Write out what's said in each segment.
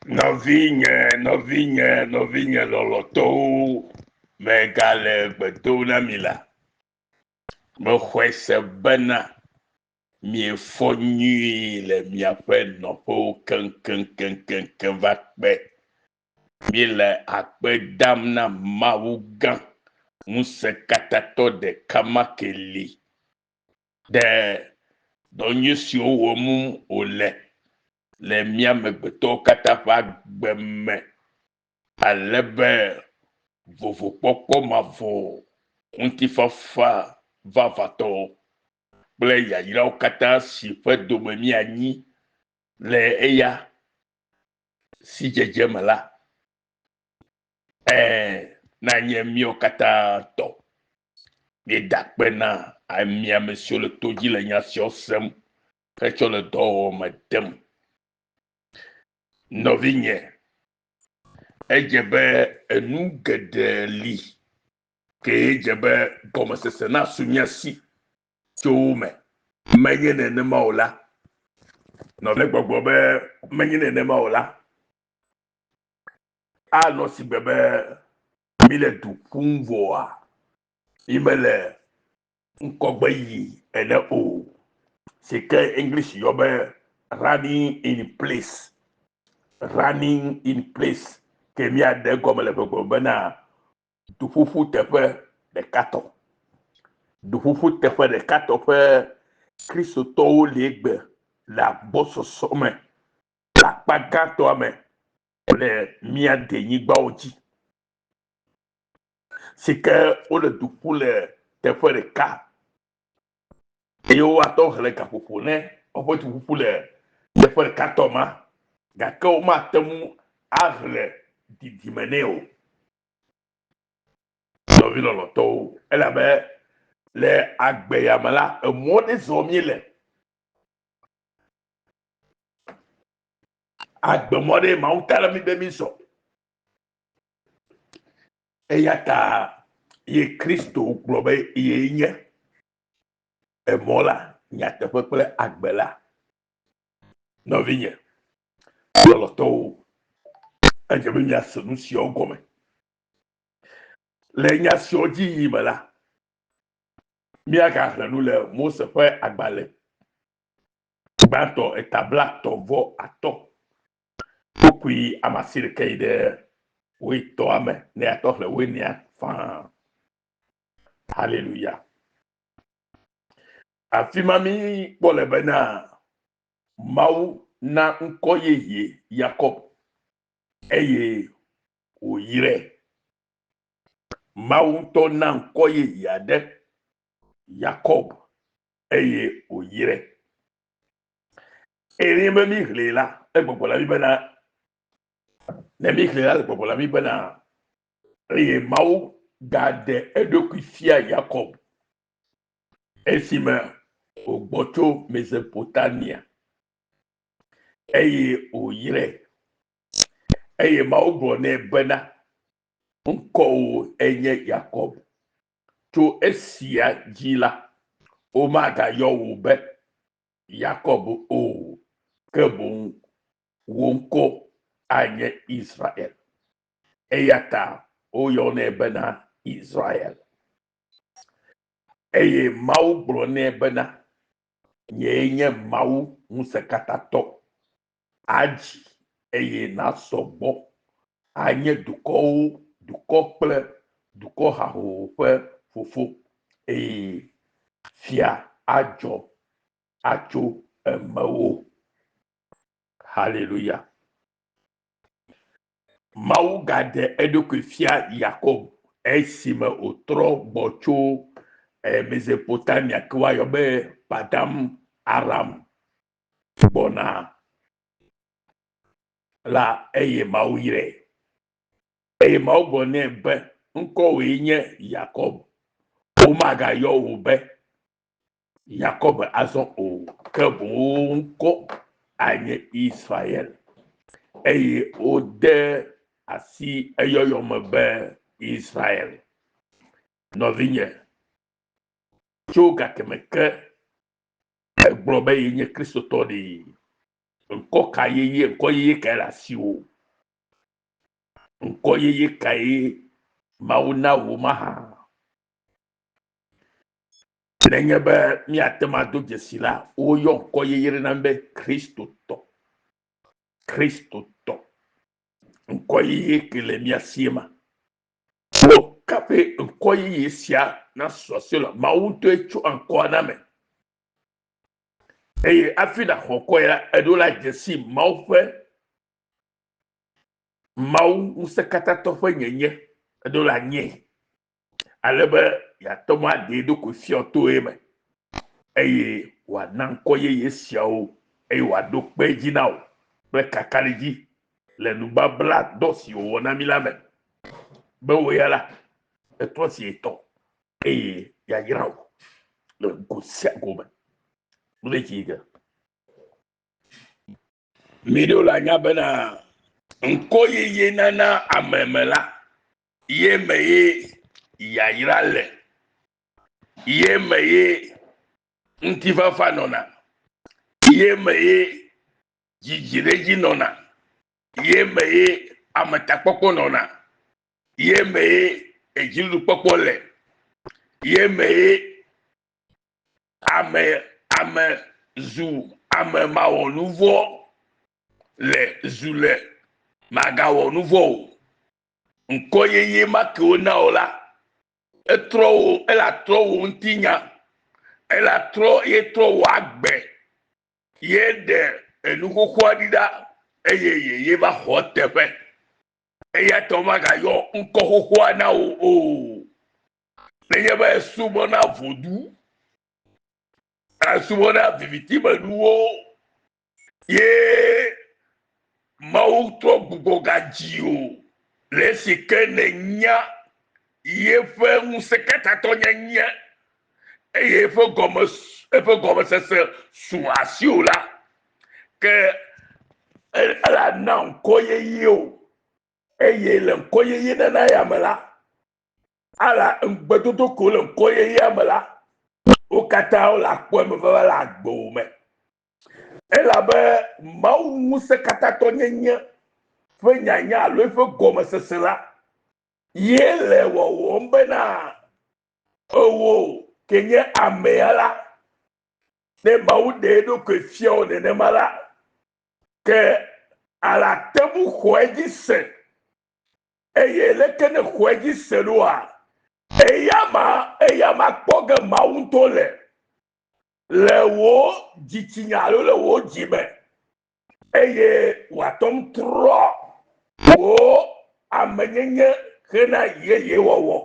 Nɔvinye, nɔvinye, nɔvinye lɔlɔ̃tɔwo, megale gbe dom na mi la, mexɔe se bena miefɔ nyuie le miaƒe nɔƒewo keŋkeŋkeŋkeŋ va kpe. Míele akpe dam na Mawu gã, ŋusẽkatãtɔ ɖeka ma ke li ɖe dɔ nyui siwo wɔm wòle le mía amegbetɔwo katã ƒe agbe me ale be vovokpɔkpɔ mavɔ, ŋutifafa vavãtɔ kple yayrawo katã si ƒe dome míanyi le eya si dzedze me la, ẽ, nanye míawo katã tɔ. Míeda akpe na mi ame siwo le to dzi le nya siawo sem hetsɔ le dɔwɔwɔ me dem. Nɔvinye, edze be enu geɖe li kee dze be gɔmesese nasu mía si tso wo me. Menye nenema o la, nɔvi gbɔgblɔ be menye nenema o la, anɔ sigbe be míle du ƒum vɔa, mímele ŋkɔgbe yi ene o, si ke English yɔ be running in place. Running in place ke míaɖe egɔme le gbɔgblɔ bena duƒuƒu teƒe ɖekatɔ. Duƒuƒu teƒe ɖekatɔ ƒe Kristotɔwo li egbe le agbɔsɔsɔ me le akpa gãtɔa me le mía denyigbawo dzi. Si ke wole du ƒum le teƒe ɖeka eye woatɔ hlẽ gaƒoƒo ne woƒe duƒuƒu le teƒe ɖeka tɔ ma gake womate ŋu ahlẽ didime nɛ o. Nɔvi lɔlɔ̃tɔwo, elabe le agbe ya me la, emɔ ɖe zɔm míele. Agbemɔ ɖe Mawu ta na mí be mízɔ. Eya ta ye Kristo gblɔ be yee nye emɔ la, nyateƒe kple agbe la. Nɔvinye lɔlɔ̃tɔwo, edze be míase nu siawo gɔme. Le nya siawo dzi yiyi me la, míagaxlẽ nu le Mose ƒe agbalẽ gbãtɔ eta blaetɔ̃ vɔ atɔ̃ kpukpui ame asiɖeke yi ɖe wuietɔ̃a me ne yeatɔ xlẽ wuienea faa. Haleluya. Afi ma mi kpɔ le bena Mawu na ŋkɔ yeye Yakob eye wòyrae. Mawu ŋutɔ na ŋkɔ yeye aɖe Yakob eye wòyrae. Eye nenye be míxlẽe la, egbɔgblɔ na mí bena, ne míxlẽe la, egbɔgblɔ na mí bena, eye Mawu gaɖe eɖokui fia Yakob esime wògbɔ tso Mesopotamia, eye wòyrae. Eye Mawu gblɔ nɛ bena, Ŋkɔwò enye Yakob. Tso esia dzi la, womagayɔ wò be Yakob o, ke boŋ wò ŋkɔ anye Israel. Eya ta woyɔnɛ bena Israel. Eye Mawu gblɔ nɛ bena, Nyee nye Mawu Ŋusẽkatãtɔ. Adzi eye nàsɔ gbɔ anye dukɔwo dukɔ kple dukɔ hahoo ƒe fofo, eye fia adzɔ atso emewo. Haleluya! Mawu gaɖe eɖokui fia Yakob esime wòtrɔ gbɔ tso eh, Mesopotamia ke woayɔ be Padam Aram gbɔna la eye Mawu yrae. Eye Mawu gblɔ nɛ be, Ŋkɔwòe nye Yakob. Womagayɔ wò be Yakob azɔ o, ke boŋ wò ŋkɔ anye Israel. Eye wode asi eyɔyɔ me be Israel. Nɔvinye, tso gakeme ke egblɔ be yenye Kristotɔ ɖee, ŋkɔ ka yeye, ŋkɔ yeye kae le asiwò? Ŋkɔ yeye kae Mawu na wò mahã? Nenye be míate ŋu ado dzesi la, woyɔ ŋkɔ yeye ɖe na mí be Kristotɔ. Kristotɔ. Ŋkɔ yeye ke le mía sie ma. Wɔ kaƒe ŋkɔ yeye sia nasu asi la, Mawu ŋutɔe tso ŋkɔa na me. Eye hafi nàxɔ ŋkɔ ya, eɖo la dze si Mawu ƒe Mawu ŋusẽkatãtɔ ƒe nyenye, eɖo la nyɛ ale be yeate ŋu aɖe eɖokui fia to eme eye wòana ŋkɔ yeye siawo eye wòaɖo kpe edzi na wò kple kakaɖedzi le nubabla dɔ si wòwɔ na mí la me be wò ya la, etrɔ zi etɔ̃ eye yeayra wò le go sia go me. Nu ɖe dzi ge. Miɖo la nya bena ŋkɔ yeye nana ame me la, ye me ye yayra le, ye me ye ŋutifafa nɔna, ye me ye dzidziɖedzi nɔna, ye me ye ametakpɔkpɔ nɔna, ye me ye edziɖuɖukpɔkpɔ le, ye me ye ame ame zu ame mawɔ nuvɔ le zu le magawɔ nuvɔ o. Ŋkɔ yeye ma ke wona wò la, etrɔ wò, ela trɔ wò ŋutinya, ela trɔ ye trɔ wò agbe, ye ɖe enu xoxoa ɖi ɖa eye yeye va xɔ eteƒe. Eya ta womagayɔ ŋkɔ xoxoa na wò o. Nenye be esubɔna vodu, esubɔna vivitimenuwo ye Mawu trɔ gbugbɔ gadzi o le esi ke nènya yeƒe ŋusẽkatãtɔnyenye eye eƒe gɔme eƒe gɔmesese su asiwò la, ke ela na ŋkɔ yeye o eye le ŋkɔ yeye nana ya me la, Ala ŋugbedodo ko le ŋkɔ yeyea me la, wo katã wole akpɔ eme vava le agbewò me. Elabe Mawu ŋusẽkatãtɔnyenye ƒe nyanya alo eƒe gɔmesese la ye le wɔwɔm bena ewò ke nye amea la, ne Mawu ɖe eɖokui fia wò nenema la, ke ala te ŋu xɔ edzi se Eye leke nèxɔe dzi se ɖoa? Eyama, eyama kpɔ ge Mawu ŋutɔ le, le wò dzitsinya alo le wò dzi me, eye wòate ŋu trɔ wò amenyenye hena yeyewɔwɔ,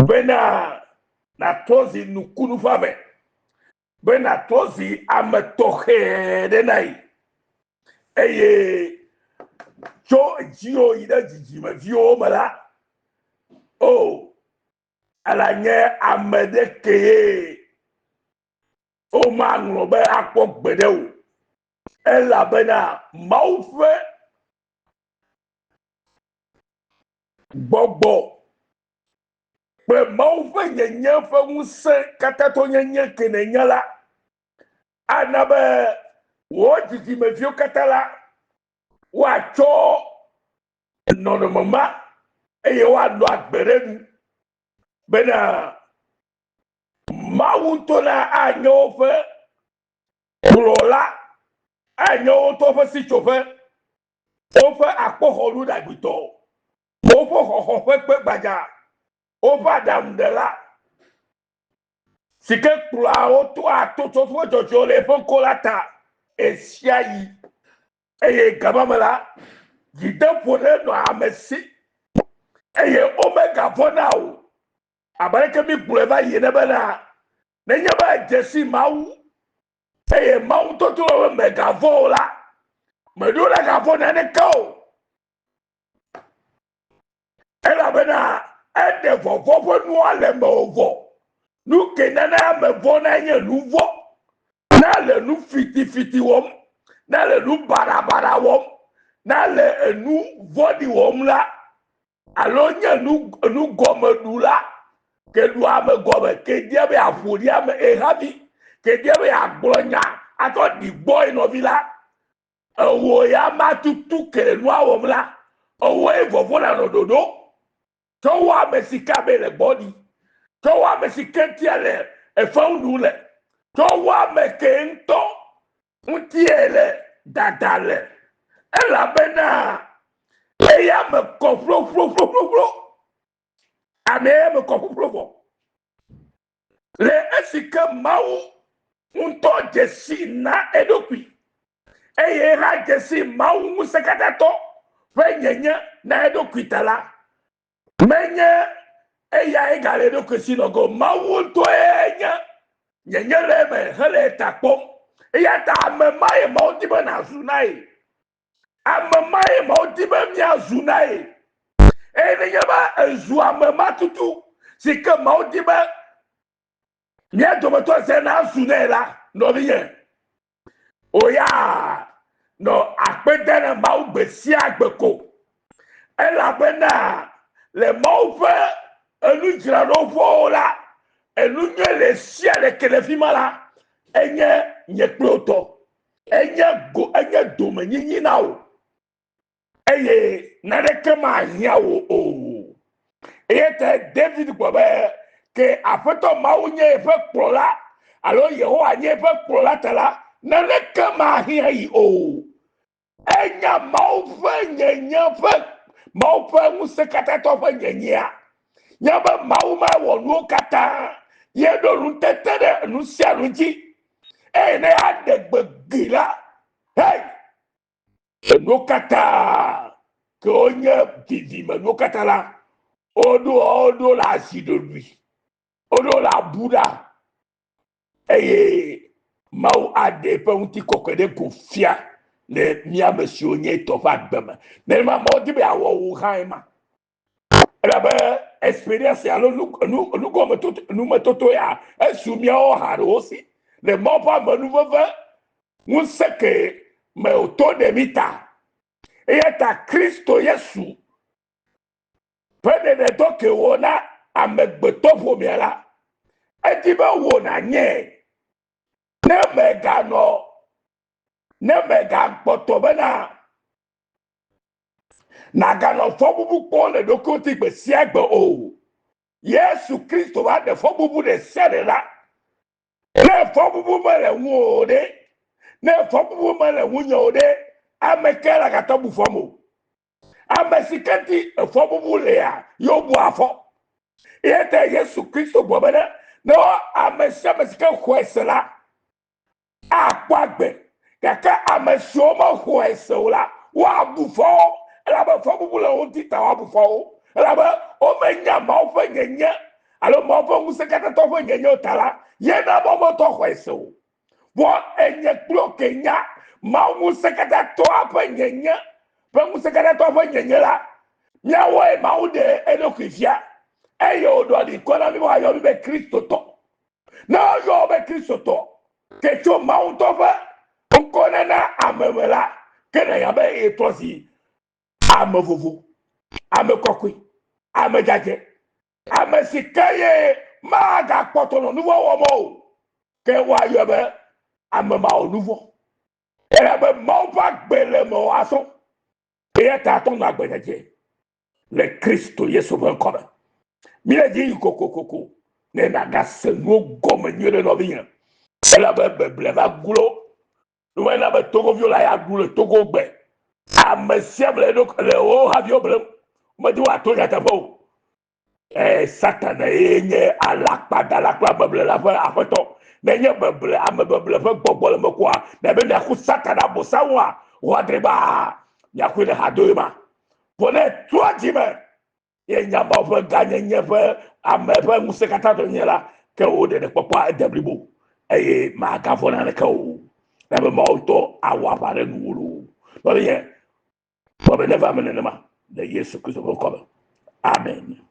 bena nàtrɔ zi nukunu ƒe ame, be nàtrɔ zi ame tɔxɛ ɖe na yi. Eye tso dziwò yi ɖe dzidzimeviwo me la, o, ela nye ame ɖe kee womaŋlɔ be akpɔ gbeɖe o, elabena Mawu ƒe gbɔgbɔ kple Mawu ƒe nyenye ƒe ŋusẽ katãtɔnyenye ke nènya la, ana be wò dzidzimeviwo katã la woatsɔ nɔnɔme ma eye woanɔ agbe ɖe nu bena Mawu ŋutɔ la anye woƒe kplɔla, anye wo ŋutɔ ƒe sitsoƒe, woƒe akpoxɔnu ɖagbitɔ, woƒe xɔxɔ ƒe kpe gbadza, woƒe aɖaŋuɖela si ke kplɔa wo toa totsɔƒe dzɔdzɔewo le eƒe ŋkɔ la ta ɣesiaɣi. Eye gama me la, dzideƒo ɖe nɔa ame si eye womegavɔ̃na o. Abe aleke mígblɔe va yi ene bena, nenye be èdze si Mawu eye Mawu ŋutɔ to be mègavɔ̃ o la, mèɖo la gavɔ̃ naneke o. Elabena eɖe vɔvɔ̃ ƒe nua le mewò vɔ. Nu ke nana ame vɔ̃nae nye nu vɔ̃. Ne le nu fitifiti wɔm, ne le nu baɖabaɖa wɔm, ne le enu vɔ̃ɖi wɔm la, alo nye nu nugɔmeɖula ke ɖu ame gɔme, ke dia be yeaƒo ɖi ame ehavi, ke dia be yeagblɔ nya atsɔ ɖi gbɔe nɔvi la, Ewò ya ma tutu ke le nua wɔm la, Ewɔe vɔvɔ̃ nanɔ ɖoɖo tsɔ wɔ ame si ke abe le gbɔ ɖi, tsɔ wɔ ame si ke ŋutia le efewo ɖum le, tsɔ wɔ ame ke ŋutɔ ŋutie le dada le. Elabena eya me kɔ ƒloƒloƒloƒlo. Ame ya me kɔ ƒloƒlo vɔ. Le esi ke Mawu ŋutɔ dze si na eɖokui eye hã dze si Mawu ŋusẽkatãtɔ ƒe nyenye na eɖokui ta la, menye eyae gale eɖokui si nɔ ge o. Mawu ŋutɔe nye nyenye le eme hele eta kpɔm. Eya ta ame mae Mawu di be nàzu na ye. Ame mae Mawu di be míazu na ye. Eye nenye be èzu ame ma tutu si ke Mawu di be mía dometɔ sia nazu nɛ la, nɔvinye, o ya nɔ akpe dem na Mawu gbe sia gbe ko. Elabena le Mawu ƒe enudzraɖoƒewo la, enu nyui le sia ɖe ke le fi ma la, enye nye kple wò tɔ. Enye go, enye domenyinyi na wò eye naneke mahiã wò o. Eya ta David gblɔ be, ke Aƒetɔ Mawu nye eƒe kplɔla alo Yehowa nye eƒe kplɔla ta la, naneke mahiã yi o. Enya Mawu ƒe nyenye ƒe Mawu ƒe ŋusẽkatãtɔ ƒe nyenyea. Nya be Mawu ma wɔ nuwo katã. Ye ɖo nutete ɖe nu sia nu dzi. Eye ne aɖe gbe gbi la, hei, enuwo katã ke wonye vivimenuwo katã la, woɖo woɖo la zi ɖoɖoe, woɖo la bu ɖa eye Mawu aɖe eƒe ŋutikɔkɔe ɖe go fia le mía ame siwo nye etɔ ƒe agbe me. Nenema Mawu di be yeawɔ wò hã ema. Elabe experience alo nu nu nugɔmetoto numetoto ya esu míawo hã ɖewo si le Mawu ƒe amenuveve ŋusẽ ke me wòto ɖe mí ta. Eya ta Kristo Yesu ƒe ɖeɖedɔ ke wɔ na amegbetɔ ƒomea la, edi be wò nànyee. Ne mèganɔ, ne mègakpɔtɔ bena nàganɔ fɔbubu kpɔm le ɖokuiwò ŋuti gbe sia gbe o. Yesu Kristo va ɖe fɔbubu ɖe sia ɖe ɖa. Ne fɔbubu mele ŋuwò o ɖe, ne fɔbubu mele ŋunye o ɖe, ame kae le agatɔ bu fɔm o? Ame si ke ŋuti efɔbubu lea, ye wobua fɔ. Eya ta Yesu Kristo gblɔ be ne ne ame sia ame si ke xɔe se la, akpɔ agbe. Gake ame siwo mexɔe se o la, woabu fɔ wo, elabe fɔbubu le wo ŋuti ta woabu fɔ wo. Elabe womenya Mawu ƒe nyenye alo Mawu ƒe ŋusẽkatãtɔ ƒe nyenye o ta la, ye na be wometɔ xɔe se o. Vɔ enye kple wò ke nya Mawu ŋusẽkatãtɔa ƒe nyenye ƒe ŋusẽkatãtɔ ƒe nyenye la, míawoe Mawu ɖe eɖokui fia eye wòɖɔ ɖi kɔ na mí be woayɔ mí be Kristotɔ. Ne woyɔ wo be Kristotɔ, ke tso Mawu ŋutɔ ƒe ŋkɔ nana ame me la, ke nànya be yetrɔ zi ame vovo, ame kɔkɔe, ame dzadzɛ, ame si ke ye magakpɔtɔ nɔ nuvɔ̃ wɔm o, ke woayɔe be ame mawɔ nuvɔ̃. Elabe Mawu ƒe agbe le mewò azɔ, eya ta tɔ nɔ agbe dzadzɛ. le Kristo Yesu ƒe ŋkɔ me. Míle dzi yi kokokoko ne nàgase nuwo gɔme nyuie ɖe nɔvinye. Elabe beble va glo. Nu ena be Togoviwo le aya ɖu le Togo gbe. Ame sia ame le eɖok le wo haviwo blem. Womedi woato nyateƒe o. Ee, Satana ye nye alakpadala kple ameblela ƒe aƒetɔ. Nenye beble, amebeble ƒe gbɔgbɔ le me koa, nebe miaku Satana Abosam ŋua, ʋɔadribaa, miakoe ɖe hadoe ma. Vɔ ne etrɔ dzi me ye nya Mawu ƒe gãnyenye ƒe ame ƒe ŋusẽ katã tɔ nye la, ke wò ɖeɖekpɔkpɔa ede blibo eye màgavɔ̃ naneke o. Elabe Mawu ŋutɔ awɔ aʋa ɖe nuwò loo. Nɔvinye, Kpɔ be neva eme nenema le Yesu Kristo ƒe ŋkɔ me. Amen.